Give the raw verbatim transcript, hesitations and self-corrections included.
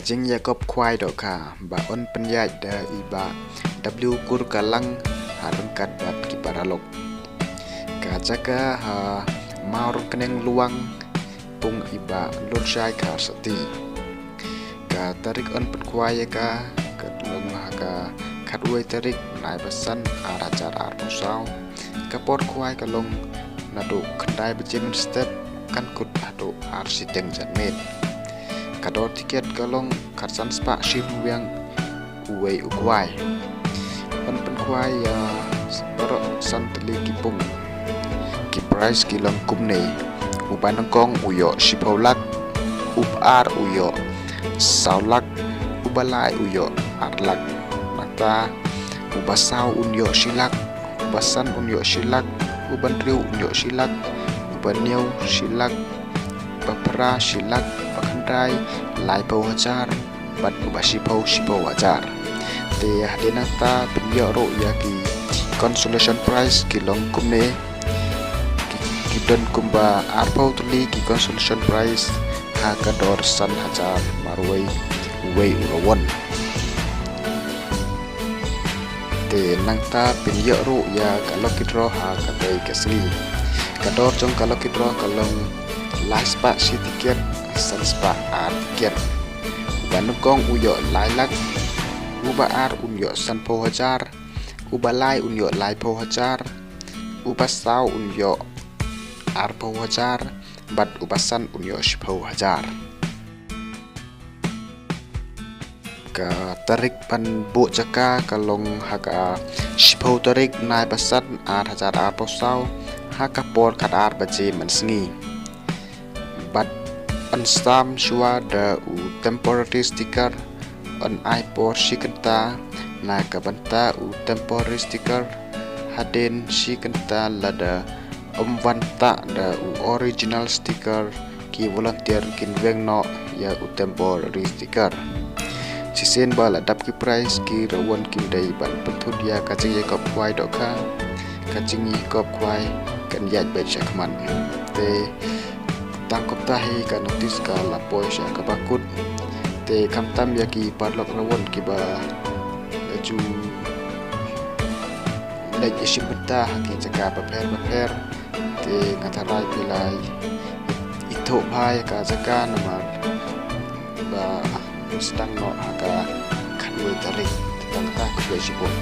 Jingïakop khwai dohkha ba yn pynïaid da i Bah W Kurkalang ha ryngkat bad ki paralok. Ka jaka ha Mawryngkneng Luang, pung i Bah Lutshai Kharsati. Ka tarik yn pynkhwai ïa ka, ka long ha ka khatwei tarik Naibasan ar hajar arphew saw. Ka por khwai ka long naduh khyndai baje mynstep, kan kut haduh ar shiteng janmiet. Ka dor tiket ka long khatsan spah shirngiang uwei u khwai. Yn pynkhwai ïa baroh san tylli ki pung. Ki prize ki long kumne: u ba nyngkong u ïoh shiphew lak, u ba ar u ïoh saw lak, u ba lai u ïoh ar lak. Nangta u ba saw un ïoh shi lak, u ba san un ïoh shi lak, u ba hynriew un ïoh shi lak, u ba hynñiew shi lak, u ba phra shi lak, u ba khyndai laiphew hajar, bad u ba shiphew shiphew hajar. Te hadien nangta pynïoh ruh ïa ki consolation prize ki long kumne. Ki, ki don kumba arphew tylli ki consolation prize ha ka dor san hajar marwei uwei u rawon. Te nangta pynïoh ruh ïa ka lucky draw ha katei ka sngi. Ka dor jong ka lucky draw ka long lai spah shi tiket, san spah ar tiket. U ba nyngkong u ïoh lai lak, u ba ar un ïoh sanphew hajar, u ba lai un ïoh laiphew hajar, u ba saw un ïoh arphew hajar, bad u ba san un ïoh shiphew hajar. Ka tarik ban buh jaka ka long ha ka shiphew tarik Naibasan ar hajar arphew saw, ha ka por khatar baje mynsngi. Bad yn sam shuwa da u temporary sticker, yn ai por shi kynta na ka bynta u temporary sticker, hadien shi kynta lada ym wan tah da u original sticker, ki volunteer kin weng noh ïa u temporary sticker. Shisien ba la dap ki prize, ki rawon kim dei ban pynthut ïa ka jingïakop khwai dohkha. Ka jingïakop khwai kan ïaid beit sha khmat. Te tang kumta hi ka notice ka la poi sha kaba kut. Te khamtam ïa ki paralok rawon kiba la ju leit ïashim bynta ha ki jaka bapher bapher. Te nga tharai phi la ithuh bha ïa ka jaka namar ba u sdang noh ha ka khatwei tarik. Te tang kata, khublei shibun.